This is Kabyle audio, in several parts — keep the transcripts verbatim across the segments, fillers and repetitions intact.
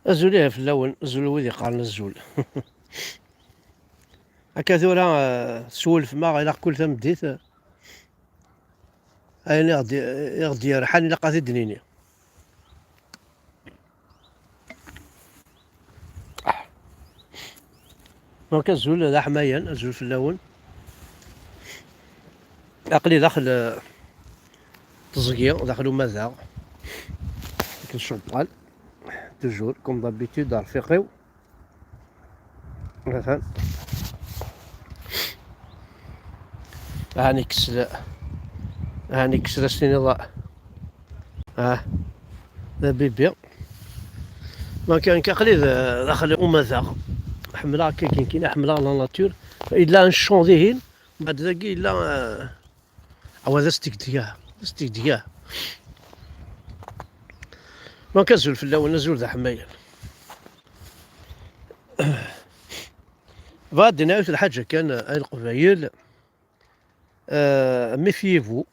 Azul ihi fell-awen, azul wid iqqaren azul. Akka tura, eh, teswulfem-aɣ ilaq kul tameddit, eh, ayen i ɣ-d-, i ɣ-d-yerḥan ilaq ad t-id-nini. Donc azul d aḥmayan, azul fell-awen. Aql-i daxel, eh, teẓgi, daxel umadaɣ. Akken cebṭal, toujours, comme d'habitude, rfiq-iw. Atan. Ɛni kkes l-, ɛni kkes la s-tiniḍ, ah, d abibi. Donc, nekk aql-i d-, daxel umadaɣ. Ḥemmleɣ akka kan, kan, ḥemmleɣ la nature. Yella un champ dihin, mbeɛd dagi yella, euh, awa d asdegdeg-a, d asdegdeg-a. Donc, azul fell-awen, azul d aḥmayan. Bɣiɣ ad d-iniɣ yiwet lḥaǧa kan, ay Leqbayel, euh, méfiez-vous.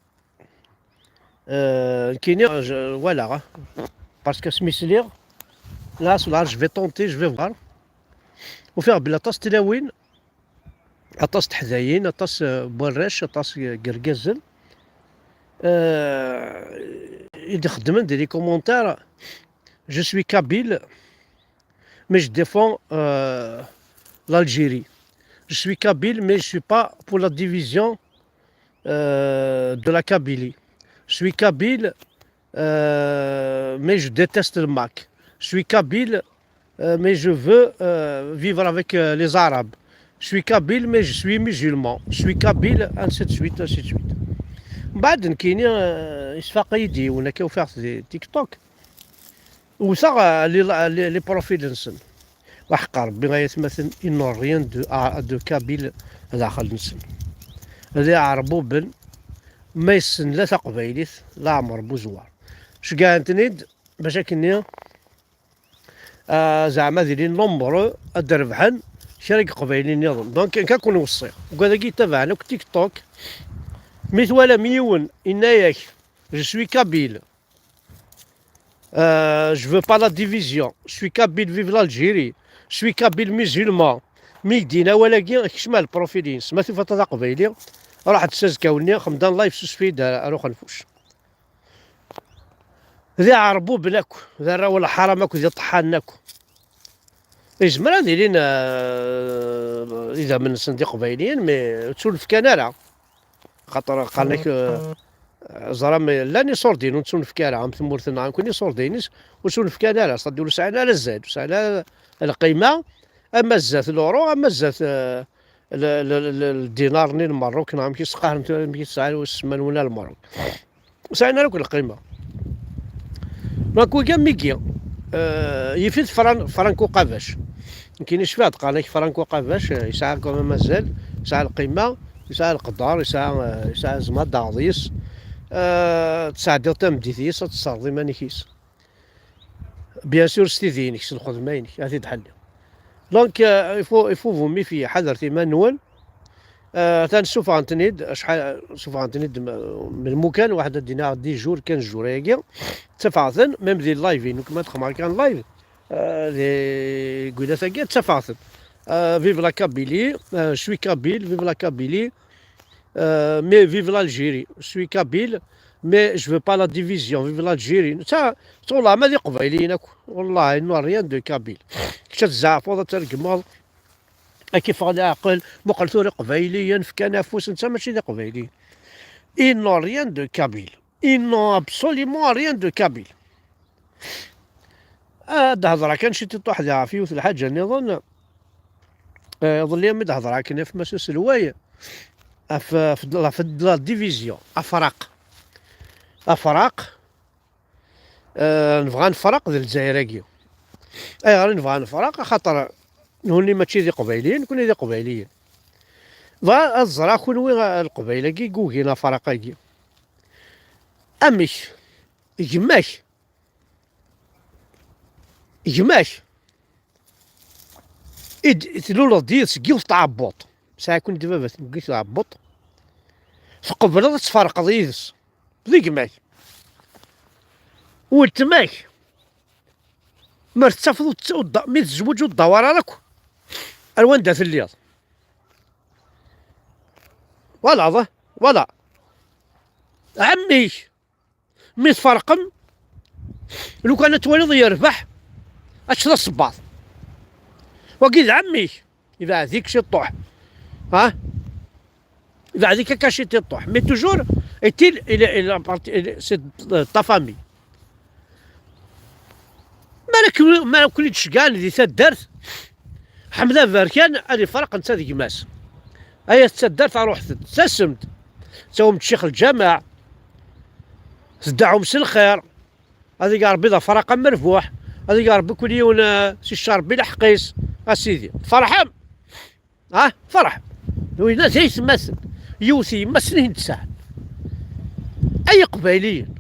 Euh, nekkini, je, voilà, parce que asmi sliɣ, là, là, je vais tenter, je vais voir. Ufiɣ belli aṭas n tlawin, aṭas n teḥdayin, aṭas, euh, n warrac, aṭas n yergazen, euh, i d-ixeddmen di les commentaires, je suis kabyle, mais je défends, euh, l'Algérie. Je suis kabyle, mais je suis pas pour la division, euh, de la Kabylie. Je suis kabyle, euh, mais je déteste le MAK. Je suis kabyle, euh, mais je veux, euh, vivre avec, euh, les Arabes. Je suis kabyle, mais je suis musulman. Je suis kabyle, ainsi de suite, ainsi de suite. Mbeɛd nekkini, euh, isfaq-iyi-d yiwen, akka ufiɣ-t di TikTok. Wteɣ, euh, les, les, les profils-nsen. Aḥeqq Rebbi ay atmaten, ils n'ont rien de, de kabyle daxel-nsen. D iɛerbuben, ma yessen la taqbaylit, la ɛmer buzwar. Ceggɛen-ten-id, bac akken-nni, ah, zeɛma ad ilin nombreux, ad d-rebḥen kra n yeqbayliyen nniḍen. Donc, nekk ad ken-weṣṣiɣ. Deg wadagi yettabaɛen akk TikTok, mi twalam yiwen, yenna-yak, je suis kabyle, euh, je veux pas la division, je suis kabyle, vive l'Algérie, je suis kabyle musulman. Mi k-d-yenna awal-agi, kcem ar lprofil-ines. Ma tufiḍ d aqbayli, ruḥ-d s azekka-nni, xdem-d un live s usfid ar, ar uxenfuc. D iɛerbuben akk, d arraw n lḥaram akk, d iṭeḥḥanen akk. Yezmer ad ilin, euh, idammen-nsen d iqbayliyen, mais ur ttunefk ara. Xaṭer qqaren-ak, euh, ẓram, llan iṣurdiyen ur ttunefk ara, am tmurt-nneɣ, nekkni iṣurdiyen-is ur ttunefk ara, c'est-à-dire ur sɛin ara zzad, ur sɛin ara lqima, ama zdat l'euro, ama zdat, euh, l-, l-, l-, ldinar-nni n Merruk, neɣ amek i s-qqaren tura, amek i s-sɛan ssman wina n Merruk. Ur sɛin ara akk lqima. Donc, wigi am wigi, euh, yif-it Fran-, Franco Qabac. Nekkini cfiɣ-d qqaren-ak Franco Qabac, euh, yesɛa quand même azal, yesɛa lqima, yesɛa leqder, yesɛa, euh, yesɛa zma daɣ-is. Euh, tesɛeddiḍ tameddit-is, ad tesserḍ iman-ik-is. Bien sûr, s tidi-inek, s lxedma-inek, ad t-id-ḥelli. Donc, euh, il faut, il faut vous méfier, ḥadret iman-nwen. Euh, atan ssufɣen-ten-id, acḥal, ssufɣen-ten-id m-, melmukan, waḥed ad d-iniɣ dix jours, quinze jours-agi, ttafeɣ-ten, même di live-inu, kma txemmer kan live, euh, di gwilat-agi, ttafeɣ-ten. Euh, vive la Kabylie, euh, je suis kabyle, vive la Kabylie, euh, mais vive l'Algérie. Je suis kabyle, mais je veux pas la division, vive l'Algérie. Ça, ça, والله, ma d iqbayliyen akk. والله, ils n'ont rien de kabyle. Kečč ad tzeɛfeḍ, ad tregmeḍ. Ad k-iffeɣ leɛqel, muqel tura iqbayliyen, fkan afus, netta mačči d iqbayliyen. Ils n'ont rien de kabyle. Ils n'ont absolument rien de kabyle. Ad d-hedreɣ kan ciṭiṭ waḥdi ɣef yiwet lḥaǧa nniḍen. Eh, iḍelli mi d-hedreɣ akken ɣef Mass Aselway, ɣef, ɣef, ɣef la division, afraq. Afraq, eh, nebɣa nefreq d Lezzayer-agi. Ayɣer i nebɣa nefreq? Axaṭer nutni mačči d Iqbayliyen, nekkni d Iqbayliyen. Bɣiɣ ad ẓreɣ kunwi, eh, Leqbayel-agi i yugin afraq-agi. Amek? Gma-k, gma-k, i d-, tluleḍ-d yid-s seg yiwet tɛebbuḍt. Sɛiɣ-ken-id baba-twen deg yiwet tɛebbuḍt. Tqebleḍ ad tferqeḍ yid-s. D gma-k. Weltma-k. Mer tettafeḍ ur tt-, ur d-, mi tezweǧ ur d-dawar ara akk ar wanda telliḍ. Voilà, voilà. Ɛemmi-k, mi tferqem, lukan ad twaliḍ yerbeḥ, ad teččeḍ asebbaḍ. Wagi d ɛemmi-k, ibeɛd-ik ciṭuḥ. Ha? Ibeɛd-ik akka ciṭuḥ. Mais toujours, est-il, il est, il est, c'est ta famille. Mi ara ken-, mi ara ken-id-ceggɛen di taddart, Ḥmed Aberkan ad ifreq netta d gma-s. Ay at taddart, ruḥet-d, tasem-d, ttawem-d ccix lǧameɛ, teddeɛɛum s lxir, ad ig Ṛebbi d afraq amerbuḥ, ad ig Ṛebbi kul yiwen, eh, s iccer Ṛebbi laḥeq-is, a sidi. Tferḥem? Ah, ferḥ. Winna d aytmaten. Yiwet yemma-s-nni tesɛa. Ay Iqbayliyen.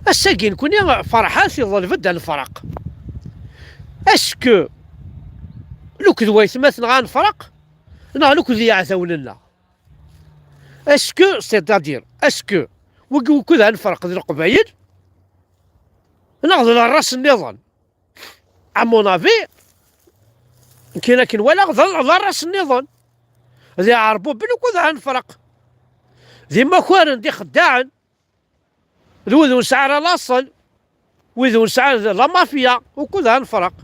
Ass-agi nekni ferḥat iḍleb-d ad nefreq. Est-ce que nekk d waytmaten-nneɣ ad nefreq? Neɣ nekk d yiɛdawen-nneɣ? Est-ce que, c'est-à-dire, est-ce que wigi wukud ad nefreq d Leqbayel? Neɣ d leṛṛas nniḍen? À mon avis, nekkin akken walaɣ, d, d aras nniḍen. D iɛerbuben ukud ad nefreq. D imakaren, d ixeddaɛen. D wid ur nesɛi ara laṣel. Wid ur nesɛi ara la mafia, ukud ad nefreq.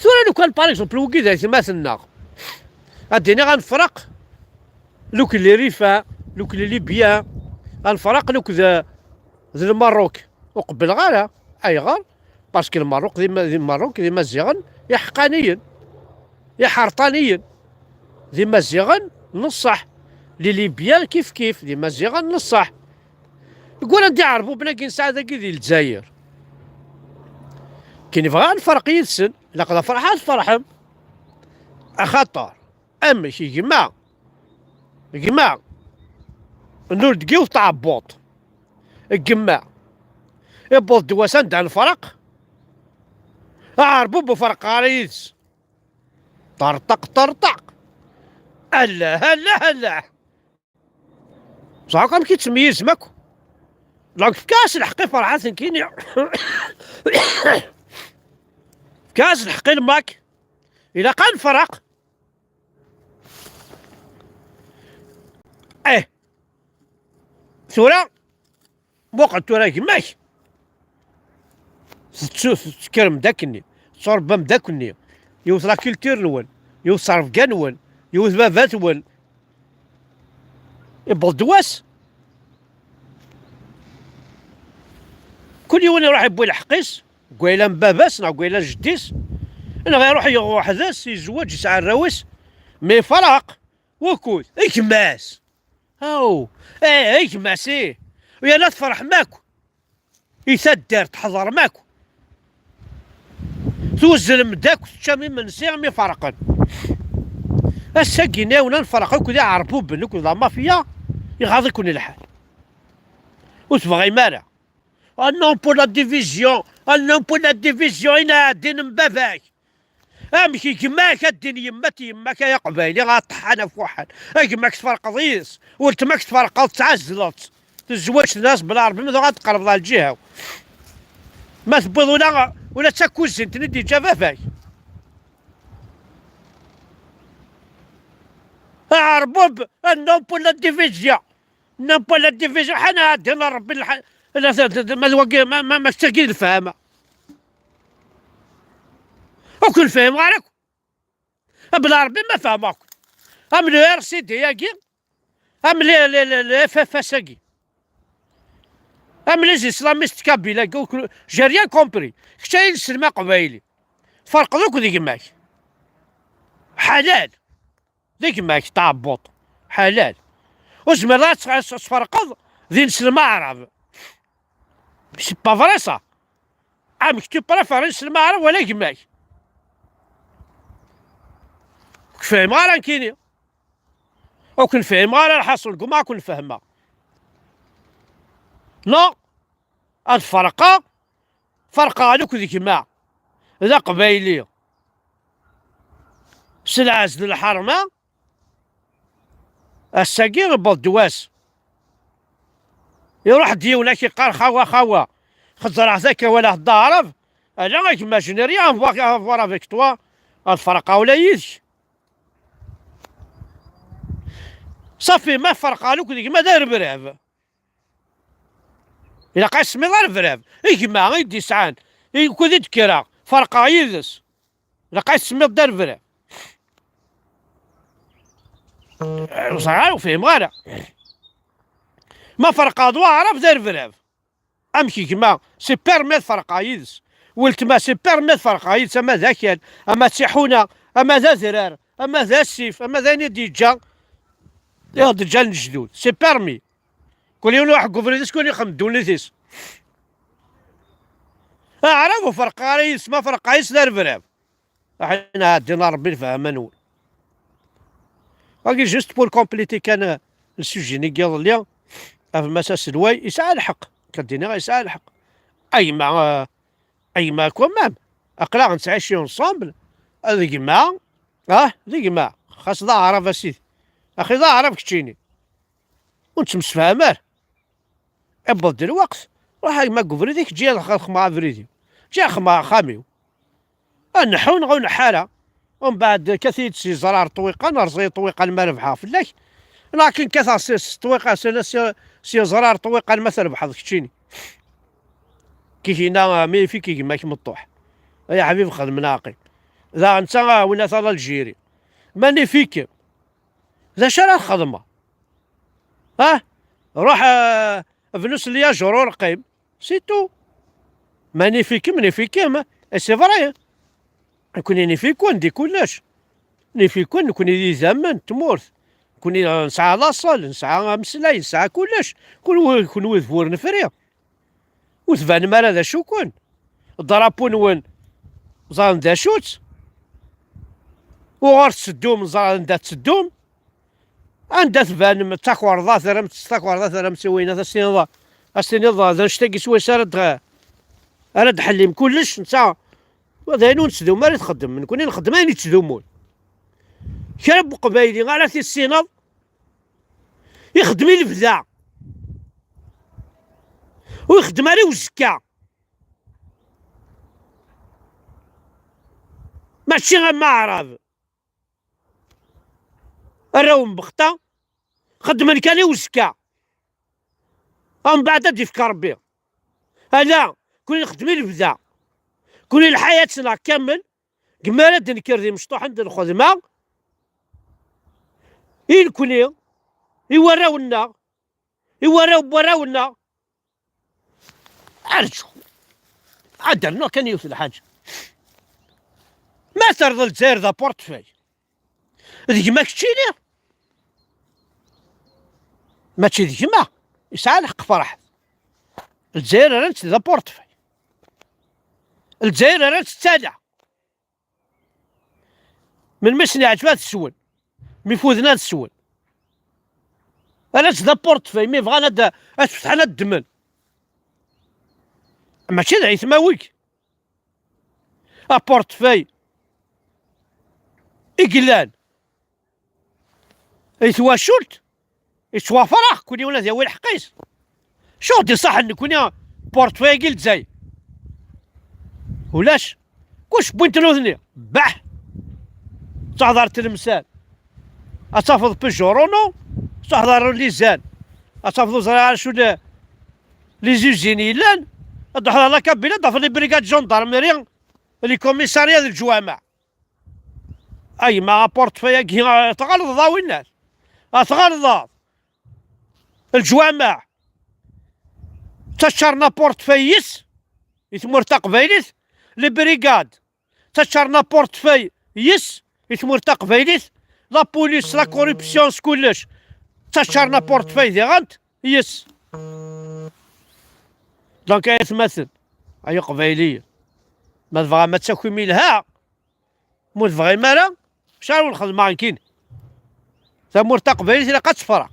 Tura lukan, par exemple, wigi d aytmaten-nneɣ. Ad d-iniɣ ad nefreq. Lukan les Rifa, lukan les Libya, ad nefreq lukan d, d Lmerruk. Ur qebbleɣ ara. Ayɣer? Parce que Lmerruk d ima-, d Lmerruk d Imaziɣen iḥeqqaniyen, iḥerṭaniyen. D Imaziɣen n ṣṣeḥ. Les Libyens kif kif, d Imaziɣen n ṣṣeḥ. Deg wala n Iɛerbuben-agi nesɛa dagi di Lezzayer. Kin bɣa ad nferq yid-sen, ilaq d afraḥ ad tferḥem. Axaṭer, amek gma, gma, nul deg yiwet tɛebbuḍt, gma, iwweḍ-d wass anda nefreq, aɛerbub ur ferqeɣ ara yid-s. Ṭerṭeq, ṭerṭeq. Allah, Allah, Allah. Ẓer akk amek i ttmeyyizem akk. Donc, fkiɣ-as lḥeqq i Ferḥat nekkini. Fkiɣ-as lḥeqq i Lmak. Ilaq ad nefreq. Eh. Tura, muqel tura gma-k. Tettu-, tettekkrem d akkenni. Tettṛebbam d akkenni. Yiwet la culture-nwen. Yiwet ttṛebga-nwen. Yiwet baba-twen. Iwweḍ-d wass. Kul yiwen iruḥ iwwi lḥeqq-is, deg wayla n baba-s neɣ deg wayla n jeddi-s, neɣ iruḥ yuɣ weḥd-s, yezweǧ, yesɛa arraw-is, mi iferq, wukud? I gma-s. Aw, eh, i gma-s, ih. U yerna tferḥem akk. I taddart, tḥeḍrem akk. Tuzzlem-d akk, teččam imensi mi ferqen. Ass-agi, nniɣ-awen ad nferq akk d iɛerbuben, akk d la mafia, iɣaḍ-iken lḥal. Ur tebɣim ara. Ah non pour la division, ah non pour la division, i nɛeddin n baba-k. Amek i gma-k a ddin yemma-k, yemma-k ay aqbayli, a ṭṭḥan af waḥan. A gma-k tferqeḍ yis, weltma-k tferqeḍ, tɛezleḍ-tt. Tezweǧ tenna-as bla Ṛebbi, ma ad tqerrbeḍ ɣer lǧiha-w. Ma tewwiḍ ula, ula d takuzint-nni d-yeǧǧa baba-k. Aɛerbub, ah non pour la division. Non pour la division, ḥana ɛeddi la Ṛebbi lḥ-, la, la, la, ma d wagi, ma, ma, ma keččagi d lefhama. Ur ken-fehmeɣ ara akk. Bla Ṛebbi ma fehmeɣ-ken. Am le R C D-agi, am le, le, le, le F F S-agi, am les islamistes kabyles-agi, ur ken-, j'ai rien compris. Kečč ay ineslem aqbayli. Tferqeḍ akk d gma-k. Ḥalal. D gma-k, tɛebbuḍ. Ḥalal. Ur tezmireḍ ad tt-, ad tt-, tferqeḍ d ineslem aɛrab. C'est pas vrai ça. Amek tu préfères ineslem aɛrab wala gma-k? Ur k-fehmeɣ ara nekkini. Ur ken-fehmeɣ ara, lḥaṣul, gummaɣ ad ken-fehmeɣ. Non, ad ferqeɣ, ferqeɣ akk d gma, d aqbayli. S lɛezz d lḥerma, ass-agi iwweḍ-d wass. Iruḥ-d yiwen ad k-iqqar xawa, xawa. Xeẓreɣ-t akka, walaɣ-t d aɛrab, Ala a gma, je n'ai rien à voir, à voir avec toi. Ad ferqeɣ ula yid-k. Safi, ma ferqeɣ akk d gma d arebrab. Ilaq ad semmiḍ arebrab. I gma i d-isɛan, i ukud i d-kkreɣ, ferqeɣ yid-s. Ilaq ad semmiḍ d arebrab. Ur ẓriɣ ara, ur fhimeɣ ara. Ma ferqeɣ d waɛrab d arebrab. Amek gma, c'est permis ad ferqeɣ yid-s. Weltma, c'est permis ad ferqeɣ yid-s, ama d akal, ama d tiḥuna, ama d adrar, ama d asif, ama d ayen i d-yeǧǧa, i ɣ-d-ǧǧan lejdud. C'est permis. Kul yiwen iruḥ deg ubrid-is, kul ixdem ddunit-is. Aɛrab ur ferqeɣ ara yid-s, ma ferqeɣ yid-s d arebrab. Aḥin ɛeddin a Rebbi lefhama-nwen. Wagi juste pour compléter kan, euh, le sujet-nni n yiḍelli, ɣef Mass Aselway, yesɛa lḥeqq. Kan d-iniɣ yesɛa lḥeqq. A gma, euh, a gma quand même, aql-aɣ nettɛici ensemble, d gma, ah, d gma, xas d aɛrab a sidi. Axi d aɛrab keččini. Ur nettemsefham ara. Iwweḍ-d lweqt, ruḥ a gma deg ubrid-ik, ǧǧi ad xedmeɣ abrid-iw. Ǧǧi ad xedmeɣ axxam-iw. Ad nḥu neɣ ur neḥḥa ara. Umbeɛd, kat-iyi-d s yeẓra ar ṭṭwiqan, rẓ-iyi ṭṭwiqan ma rebḥeɣ fell-ak. Neɣ akken kkateɣ s, s ṭṭwiqan, s, s, s yeẓra ar ṭṭwiqan ma trebḥeḍ keččini. Kikina, mi ifik i gma-k meṭṭuḥ. Ay aḥbib, xedmen aɛqib. Daɣen netta, ah, win ata l'Algérie. Ma nifikem, d acu ara txedmeḍ? Ah, ruḥ, ah, bnu s lyajuṛ ur qqim. C'est tout. Ma nifikem, nifikem. Et c'est vrai. Nekni nifiken di kullec. Nifiken, nekni d idammen n tmurt. Nekni, ah, nesɛa laṣel, nesɛa ameslay, nesɛa kullec. Kenwi, kenwi d bu nefri. Ur tbanem ara d acu-ken. Ḍrapu-nwen ẓran d acu-tt. Uɣur tetteddum ẓran anda tetteddum. Anda tbanem d takerḍa, terram-tt s takerḍa, terram-tt i wiyin, ad as-tiniḍ, ad as-tiniḍ d annect-agi swayes ara d-, ara d-ḥellim kullec, netta d ayen ur nettdum ara i txeddem. Nekkni nxeddem ayen yettdumun. Kra n uqbayli ara tissineḍ, ixeddem i lebda. Ur ixeddem ara i uzekka. Mačči am aɛrab. Arraw n Bexta xeddmen kan i uzekka. Umbeɛd ad d-ifk Rebbi. Ala, kuni nxeddem i lebda. Kuni lḥayat-nneɣ kamel, gma ara d-nekker d imecṭuḥen d lxedma. I nekni, i warraw-nneɣ, i warraw n warraw-nneɣ. Arǧu. Ad d-rnuɣ kan yiwet n lḥaǧa. Ma terḍel Lezzayer d aportefeuille, d gma keččini? Mačči d gma. Yesɛa lḥeqq Ferḥat. Lezzayer rran-tt d aportefeuille. Lezzayer rran-tt d tala. Melmi sen-iɛǧeb ad swen, mi fuden ad swen. Ala-tt d aportefeuille, mi bɣan ad, ad fetḥen ad ddmen. Mačči d aytma wigi. Aportefeuille i yellan i twacult, yettwafrax, kul yiwen ad yawi lḥeqq-is. Acu d-iṣaḥen nekkni portefeuille-agi n Lezzayer? Ulac. Kullec wwin-t nutni. Baḥ! Tettwaḥḍer Tlemsan, ad tafeḍ Peugeot Renault, tettwaḥḍer Lizan, ad tafeḍ ur ẓriɣ ara acu le-, les usines yellan, ad d-ḥḍer la cabine, ad tafeḍ les brigades gendarmerie, les commissariats d leǧwameɛ. A gma, aportefeuille-agi, a tɣelḍeḍ a winna. A tɣelḍeḍ. Leǧwameɛ ttaččaren aportefeuille yes i tmurt taqbaylit. Les brigades ttaččaren aportefeuille yes i tmurt taqbaylit. La police, la corruption, s kullec ttaččaren aportefeuille diɣen yes. Donc ay atmaten, ay iqbayliyen, ma tebɣam ad takim ilha, ma ur tebɣim ara, acu ara wen-xedmeɣ nekkini? Tamurt taqbaylit ilaq ad tefreq.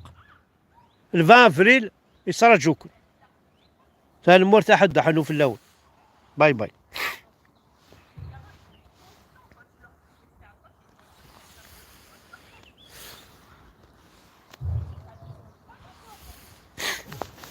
Le vingt avril yettraǧu-ken. Tanemmirt, aḥuddu aḥunnu fell-awen. Bye bye.